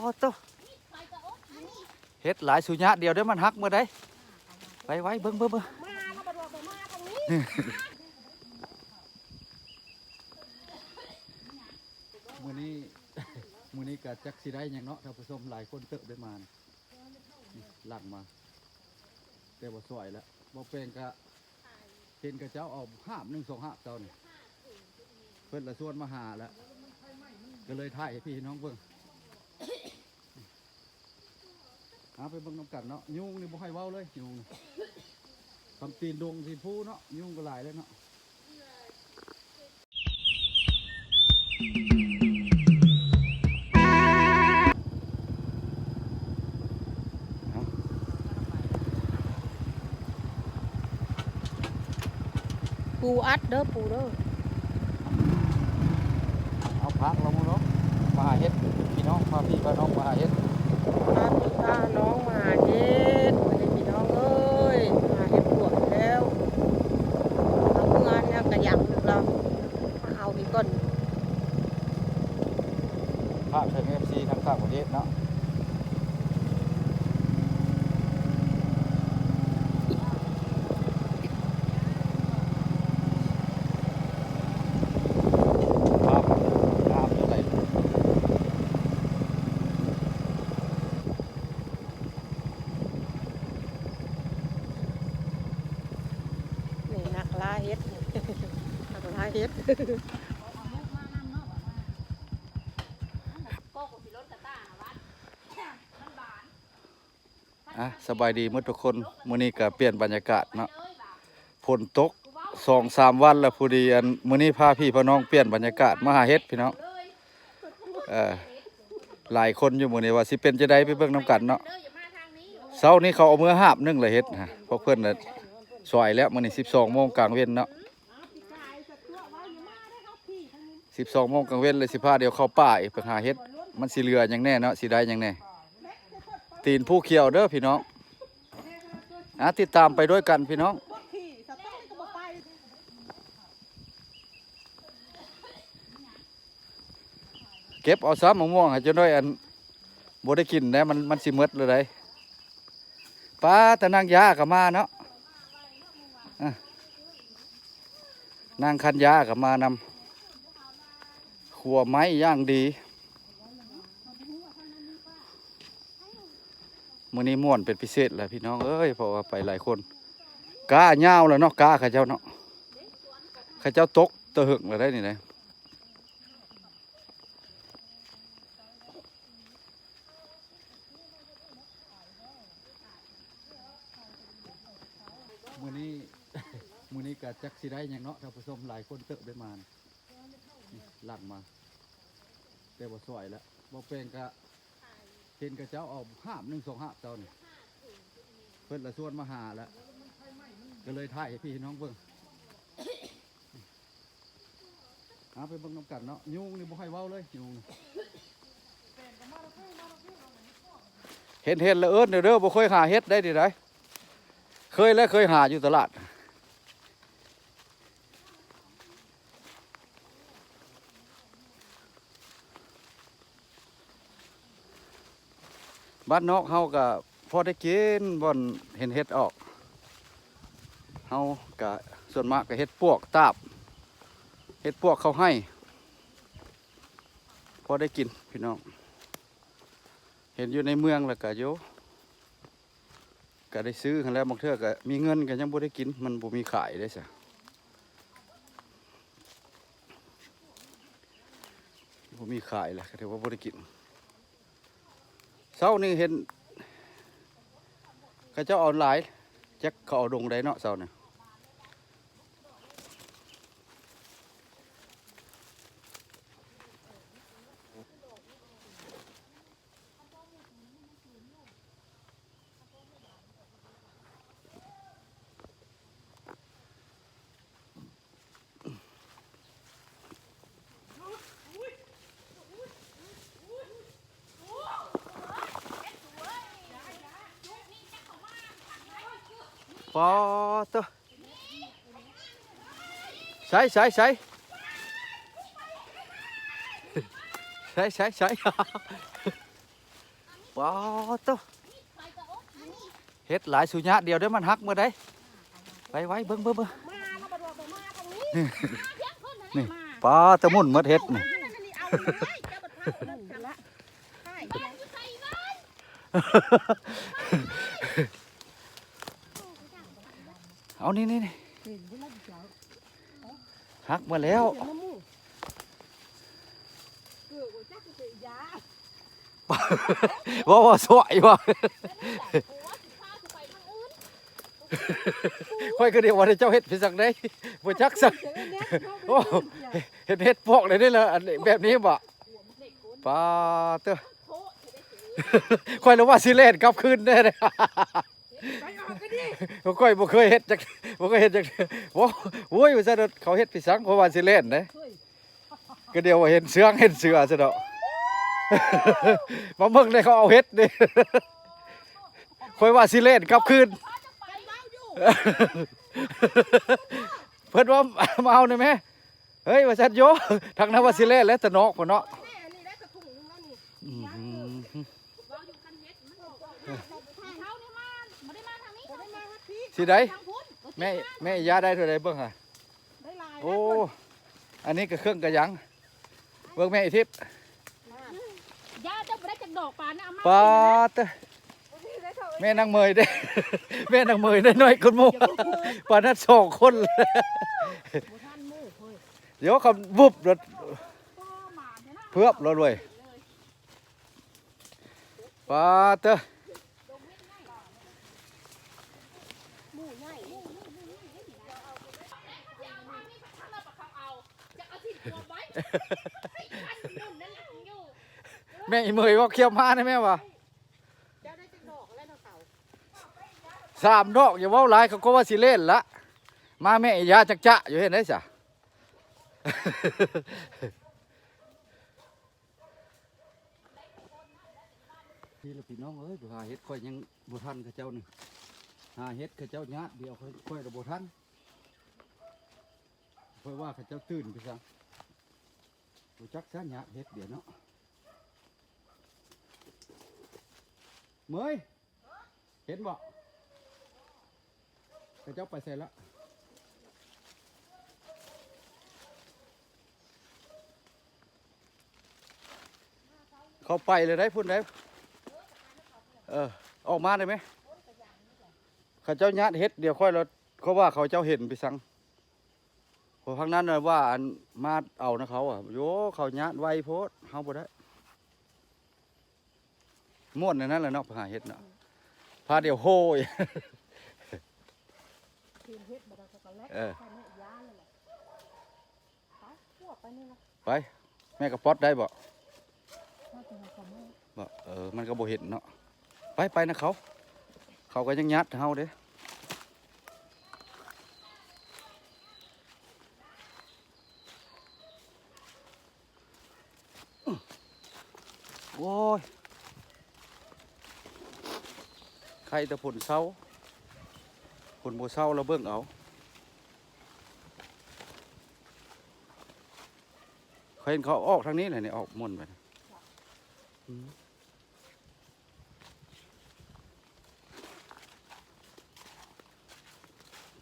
ໂອ້ໂຕ ເຮັດຫຼາຍສຸຍາດດຽວເດ້ ມັນຫັກເມື່ອໃດ. ໄວໆ ເບິ່ງໆໆ ມາແລ້ວ ບັດວ່າບໍ່ມາທາງນີ້. ມື້ນີ້ ມື້ນີ້ກະຈັກຊິໄດ້ຫຍັງເນາະທ່ານຜູ້ຊົມ ຫຼາຍຄົນເຕີບໄດ້ມານະ ນີ້ຫຼັງມາ ແຕ່ບໍ່ສວຍແລ້ວ ບໍ່ແປງກະ ເຫັນເຂົາເຈົ້າເອົາຫາບໜຶ່ງສອງຫາບເຈົ້ານີ້ ເພິ່ນລະຊວນມາຫາແລ້ວ ກໍເລີຍຖ່າຍໃຫ້ພີ່ໃຫ້ນ້ອງເບິ່ງ. ເອົາໄປເບິ່ງນຳກັນເນາະ ຍຸງນີ້ບໍ່ໃຫ້ເວົ້າເລີຍ ຍຸງນີ້ ຄຳຕີນດົງຕີນພູເນາະ ຍຸງກໍຫຼາຍເລີຍເນາະ. ປູອັດເດີ ປູເດີ. ເອົາຜັກລະໝູ່ເນາະ ມາຫາເຫັດ ພີ່ນ້ອງ ພາພີ່ພານ້ອງມາຫາເຫັດ ພາພີ່ພານ້ອງມາຫາເຫັດ ພີ່ນ້ອງເອີຍ ມາຫາເຫັດປວກແລ້ວ ເອົາເມືອຍັງກະຢາກລາວ ມາເອົາອີກກ່ອນ. ຝາກເຖິງເອັຟຊີທາງຕ່າງປະເທດເນາະ. ນີ້ນັກລ່າເຫັດ ນັກລ່າເຫັດ. ອ່ະ ສະບາຍດີໝົດທຸກຄົນ. ມື້ນີ້ກະປ່ຽນບັນຍາກາດເນາະ ຝົນຕົກສອງສາມວັນລະ ພໍດີອັນ ມື້ນີ້ພາພີ່ພານ້ອງປ່ຽນບັນຍາກາດມາຫາເຫັດພີ່ນ້ອງ. ເອີ ຫຼາຍຄົນຢູ່ມື້ນີ້ ວ່າຊິເປັນຈັ່ງໃດ ໄປເບິ່ງນຳກັນເນາະ. ເຊົ້ານີ້ເຂົາເອົາເມືອຫາບໜຶ່ງລະເຫັດນະ ພວກເພິ່ນນະສວຍແລ້ວ ມື້ນີ້ສິບສອງໂມງກາງເວັນເນາະ. ສິບສອງໂມງກາງເວັນເລີຍ ຊິພາດຽວເຂົ້າປ່າອີກ ໄປຫາເຫັດ ມັນຊິເຫຼືອຫຍັງແດ່ເນາະ ຊິໄດ້ຫຍັງແດ່. ຕີນພູຂຽວເດີພີ່ນ້ອງ ອ່າ ຕິດຕາມໄປດ້ວຍກັນພີ່ນ້ອງ. ເກັບເອົາຊະ ມະມ່ວງ ໃຫ້ຈົນໄດ້ອັນ ບໍ່ໄດ້ກິນແດ່ ມັນ ມັນຊິໝົດແລ້ວໃດ໋. ປ້າ ແຕ່ນາງຢາກໍມາເນາະ ອ່ະ ນາງຄັນຢາກໍມານຳ ຄົວໄມ້ຢ່າງດີ. ມື້ນີ້ມ່ວນເປັນພິເສດແຫຼະພີ່ນ້ອງເອີຍ ເພາະວ່າໄປຫຼາຍຄົນ. ກ້າຍາວແລ້ວເນາະ ກ້າເຂົາເຈົ້າເນາະ ເຂົາເຈົ້າຕົກແຕ່ເຫິງແລ້ວໄດ໋ນີ້ນະ. ມື້ນີ້ ມື້ນີ້ກະຈັກຊິໄດ້ຫຍັງເນາະທ່ານຜູ້ຊົມ ຫຼາຍຄົນເຕີບໄດ້ມານະ ນີ້ຫຼັງມາ ແຕ່ບໍ່ສວຍແລ້ວ ບໍ່ແປງກະ ເຫັນເຂົາເຈົ້າເອົາຫາບໜຶ່ງສອງຫາບເຈົ້ານີ້ ເພິ່ນລະຊວນມາຫາແລ້ວ ກໍເລີຍຖ່າຍໃຫ້ພີ່ໃຫ້ນ້ອງເບິ່ງ. ເອົາໄປເບິ່ງນຳກັນເນາະ ຍຸງນີ້ບໍ່ໃຫ້ເວົ້າເລີຍ ຍຸງນີ້ ເຫັນເຫັດລະເອີ້ນເດີ ບໍ່ເຄີຍຫາເຫັດໄດ້ນີ້ໃດ໋ ເຄີຍແລະ ເຄີຍຫາຢູ່ຕະຫຼາດ. ບ້ານນອກເຮົາກະພໍໄດ້ກິນ ບ່ອນເຫັນເຫັດອອກ ເຮົາກະສ່ວນມາກກະເຫັດປວກຕາບ ເຫັດປວກເຂົ້າໄຮ່ ພໍໄດ້ກິນພີ່ນ້ອງ. ເຫັນຢູ່ໃນເມືອງລະກະຢູ່ ກະໄດ້ຊື້ຫັ້ນແຫຼະ ບາງເທື່ອກະມີເງິນກະຍັງບໍ່ໄດ້ກິນ ມັນບໍ່ມີຂາຍເດ້ຊະ ບໍ່ມີຂາຍລະ ກະຖືວ່າບໍ່ໄດ້ກິນ. ເຊົ້ານີ້ເຫັນເຂົາເຈົ້າເອົາຫຼາຍ ຈັກເຂົາເອົາດົງໃດເນາະ ເຊົ້ານີ້. ປາໂຕ ໃສ ໃສ ໃສ ໃສ ໃສ ໃສ. ປາໂຕ ເຫັດຫຼາຍ ສຸຍາດດຽວເດີ ມັນຫັກເມື່ອໃດ. ໄປໄວ ເບິ່ງ ເບິ່ງ ເບິ່ງ ມາແລ້ວ ບັດວ່າບໍ່ມາທາງນີ້ ນີ້ ມາທາງພຸ້ນ ນີ້ ມາ ປາໂຕ ໝຸ່ນໝົດເຫັດນີ້ ມາແລ້ວ ນີ້ ເອົາເລີຍ ເຈົ້າບັດພາດ ເອົາເລີຍ ໃສ່ບ້ານ ເອົາ ນີ້ ນີ້ ນີ້ ເຫັນບໍ່ລະເຈົ້າ ຫັກມາແລ້ວ ເຫັນບໍ່ໝູ່ ເກີດບໍ່ຈັກເປັນຢາ ເວົ້າ ເວົ້າສວຍວ່າ ຂ້ອຍກໍໄດ້ວ່າເຈົ້າເຮັດໄປສັກໃດ ບໍ່ຈັກສັກ ໂອ້ ເຫັນເຫັດປວກໄດ້ເດ້ລະ ອັນແບບນີ້ບໍ ປາເຕີ ຂ້ອຍລະວ່າຊິແລ່ນກັບຄືນແດ່ ຂ້ອຍບໍ່ເຄີຍເຮັດຈັກ ບໍ່ເຄີຍເຮັດຈັກ ໂອ້ຍ ວ່າຊັ້ນ ເຂົາເຮັດໄປສັກ ຂ້ອຍວ່າຊິແລ່ນເດ້ ກໍດຽວວ່າເຫັນເຊືອງເຫັນເສືອຊະເນາະ ມາເບິ່ງໃນເຂົາເອົາເຫັດນີ້ ຂ້ອຍວ່າຊິແລ່ນກັບຄືນ ເພິ່ນວ່າມາເອົານີ້ແມ ເຮີ້ຍ ວ່າຊັ້ນ ໂຢ ທາງນັ້ນວ່າຊິແລ່ນແລ້ວ ຕະນອກພຸ້ນເນາະ ອືມ ຊິໄດ້ ແມ່ ແມ່ ຍາໄດ້ເທົ່າໃດເບິ່ງຫາ ໄດ້ຫຼາຍ ໂອ້ ແລ້ວ ອັນນີ້ກໍເຄື່ອງກະຫຍັງ ເບິ່ງແມ່ອີທິບ ຍາເຈົ້າບໍ່ໄດ້ຈັກດອກປານນັ້ນ ເອົາມາ ປາເຕີ ແມ່ນາງເໝີຍເດ້ ແມ່ນາງເໝີຍໄດ້ໜ້ອຍກວ່າໝູ່ ປານນັ້ນສອງຄົນ ບໍ່ທັນໝູ່ເຮີ້ຍ ດຽວຄຳວຸບໂລດ ເຜືອບໂລດເວີຍ ປາເຕີ ແມ່ອີເໝີຍເວົ້າຄຽມມານະແມ່ວ່າ ສາມດອກ ຢ່າເວົ້າຫຼາຍ ເຂົາກໍວ່າຊິເລ່ນລະ ມາແມ່ອີຢາຈັກຈະຢູ່ເຮັດໄດ້ຊະ. ນີ້ລະພີ່ນ້ອງເອີຍ ໄປຫາເຫັດຂ້ອຍຍັງບໍ່ທັນເຂົາເຈົ້ານີ້ ຫາເຫັດເຂົາເຈົ້າຍາດດຽວ ຂ້ອຍ ຂ້ອຍລະບໍ່ທັນ ຂ້ອຍວ່າເຂົາເຈົ້າຕື່ນໄປຊະ ບໍ່ຈັກຊະຍາດເຫັດດຽວເນາະ ເໝີຍ ເຫັນບໍ່? ເຂົາເຈົ້າໄປໃສລະ? ເຂົາໄປແລ້ວໄດ໋ ພຸ້ນໄດ໋ ເອີ ອອກມາໄດ້ໄໝ? ເຂົາເຈົ້າຍາດເຫັດ ດຽວຂ້ອຍລະ ເຂົາວ່າເຂົາເຈົ້າເຫັນໄປສັງ ເພາະທາງນັ້ນນະວ່າ ອັນ ມາເອົານຳເຂົາ ໂຢ ເຂົາຍາດໄວໂພດ ເຮົາບໍ່ໄດ້. ມ່ວນໃນນັ້ນແຫຼະເນາະ ໄປຫາເຫັດເນາະ ພາດຽວໂຮຍ ເຫັນເຫັດບໍ່ໄດ້ກໍແລ້ວ ເອີ ຂ້ອຍແມ່ຢ້ານແຫຼະ ໄປ ພວກໄປນີ້ລະ ໄປ ແມ່ກະປອດໄດ້ບໍ່? ບໍ່ ເອີ ມັນກໍບໍ່ເຫັນເນາະ ໄປ ໄປນຳເຂົາ ເຂົາກໍຍັງຍາດເຮົາເດ້. ໂອ້ຍ ໄຄແຕ່ຝົນເຊົາ ຝົນບໍ່ເຊົາລະເບິ່ງເອົາ ຂ້ອຍເຫັນເຂົາອອກທາງນີ້ແຫຼະນີ້ ອອກມ່ວນໄປ ອືມ.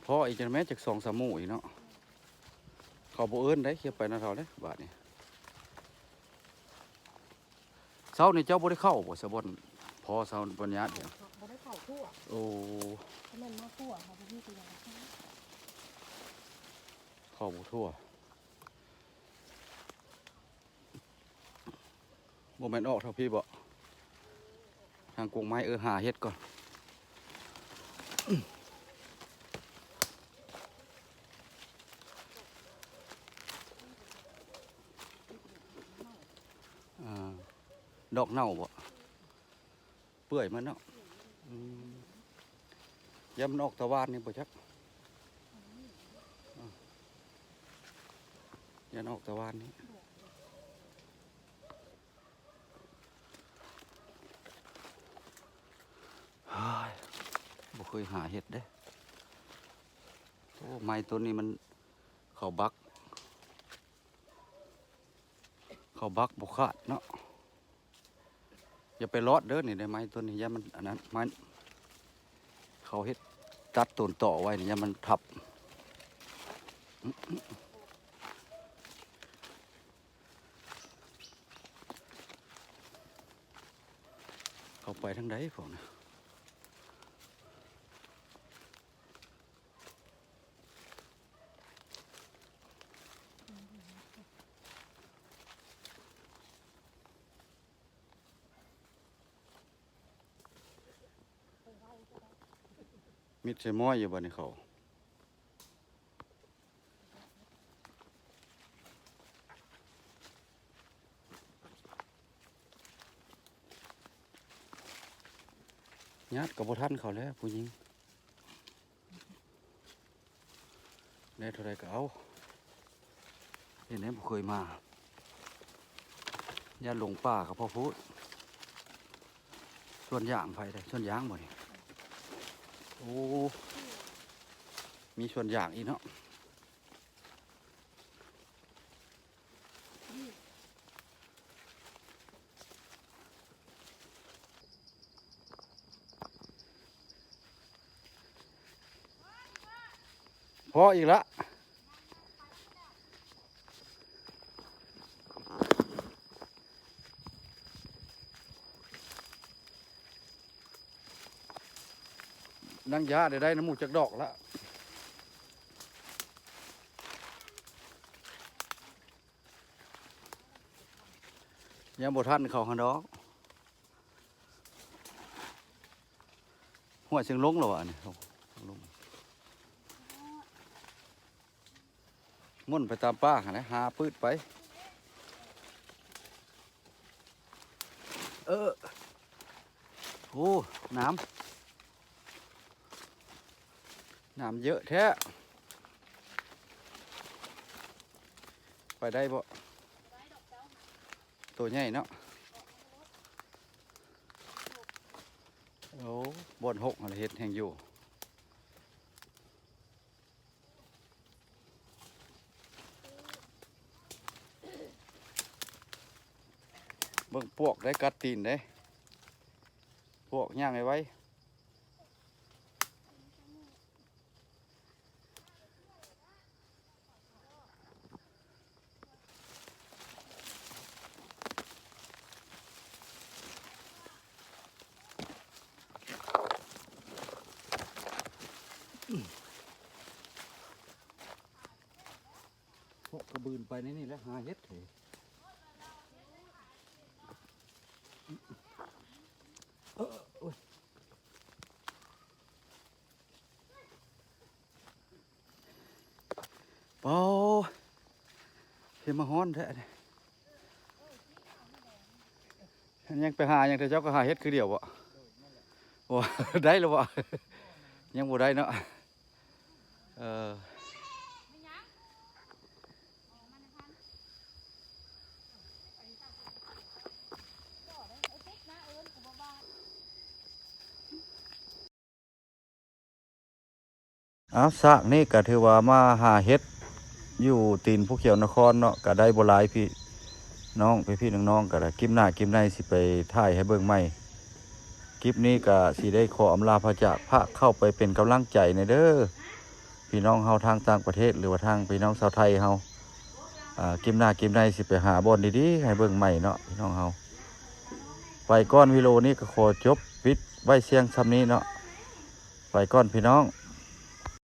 ພໍອີກຈັ່ງແມ່ນຈັກສອງສາມໝູ່ອີກເນາະ ເຂົາບໍ່ເອີ້ນໄດ໋ ຄຽບໄປນຳເຂົາເດ້ບາດນີ້ ເຊົ້ານີ້ເຈົ້າບໍ່ໄດ້ເຂົ້າບໍ່ ສະບ່ອນ ພໍເຊົາ ບ່ອນຍາດ ບໍ່ໄດ້ເຂົ້າທົ່ວ ໂອ້ ຄັນແມ່ນມາທົ່ວ ເຮົາບໍ່ມີທີ່ວ່າ ເຂົ້າບໍ່ທົ່ວ. ບໍ່ແມ່ນອອກທາງພີ້ບໍ? ທາງກົງໄມ້ ເອີ ຫາເຫັດກ່ອນ ອ່າ ດອກເນົ່າບໍ? ເປື່ອຍໝົດເນາະ ອືມ ຢ້ານມັນອອກຕາວານນີ້ບໍ່ຈັກ ຢ້ານອອກຕາວານນີ້ ເຮີ້ຍ ບໍ່ເຄີຍຫາເຫັດເດ້ ໂອ້ ໄມ້ຕົ້ນນີ້ມັນ ເຂົາບັກ ເຂົາບັກບໍ່ຂາດເນາະ. ຢ່າໄປລອດເດີ ນີ້ໄດ້ໄມ້ຕົ້ນນີ້ ຢ້ານມັນອັນນັ້ນ ໄມ້ເຂົາເຮັດຕັດຕົ້ນຕໍໄວ້ນີ້ ຢ້ານມັນທັບ. ເຂົາໄປທາງໃດພວກນີ້? ມິດໃສ່ມ້ອຍຢູ່ບໍ່ນີ້ເຂົາ? ຍາດກໍບໍ່ທັນເຂົາແລ້ວ ຜູ້ຍິງ. ໄດ້ເທົ່າໃດກໍເອົາ ເຫັນແນວບໍ່ເຄີຍມາ ຢ້ານຫຼົງປ່າກໍພໍໂພດ. ສວນຢາງໃຜເດ້? ສວນຢາງບໍ່ນີ້? ໂອ້ ມີສວນຢາງອີກເນາະ. ພໍອີກລະ ນາງຢາໄດ້ ໄດ້ນຳໝູ່ຈັກດອກລະ ຍັງບໍ່ທັນເຂົາຫັ້ນດອກ. ຫ້ວຍ ເຊິ່ງລົງແລ້ວຫວານີ້ ລົງ ໝຸ່ນໄປຕາມປ່າຫັ້ນແຫຼະ ຫາປືດໄປ. ເອີ ໂອ້ ນ້ຳ ນ້ຳເຍີະແທ້ ໄປໄດ້ບໍ່? ໂຕໃຫຍ່ເນາະ. ໂອ້ ບ່ອນຫົກຫັ້ນເຮັດແຮ່ງຢູ່. ເບິ່ງປວກໄດ້ ກັດຕີນເດ້ ປວກ ຍ່າງໄວໆ. ເພາະກະບືນໄປໃນນີ້ແຫຼະ ຫາເຫັດເດ. ເອີ ໂອ້ຍ. ປາ ເຮັດມາຮ້ອນແທ້ນີ້. ຍັງໄປຫາຫຍັງ ເຈົ້າກໍຫາເຫັດຄືດຽວບໍ? ໂອ້ ໄດ້ແລ້ວບໍ? ຍັງບໍ່ໄດ້ເນາະ. ເອີ. ເອົາ ຊາກນີ້ກະຖືວ່າມາຫາເຫັດຢູ່ຕີນພູຂຽວນະຄອນເນາະ ກະໄດ້ບໍ່ຫຼາຍພີ່ນ້ອງ ພີ່ໆນ້ອງໆ ກະໄດ້ ກິບໜ້າກິບໃນຊິໄປຖ່າຍໃຫ້ເບິ່ງໃໝ່. ກິບນີ້ກະຊິໄດ້ຂໍອຳລາພາຈາກ ຝາກເຂົ້າໄປເປັນກຳລັງໃຈແດ່ເດີ ພີ່ນ້ອງເຮົາທາງຕ່າງປະເທດ ຫຼືວ່າທາງພີ່ນ້ອງຊາວໄທເຮົາ. ອາ ກິບໜ້າກິບໃນຊິໄປຫາບ່ອນດີໆໃຫ້ເບິ່ງໃໝ່ເນາະ ພີ່ນ້ອງເຮົາ. ໄປກ່ອນ ວິດີໂອນີ້ກໍຂໍຈົບປິດໄວ້ສ່ຽງຊ່ຳນີ້ເນາະ. ໄປກ່ອນພີ່ນ້ອງ.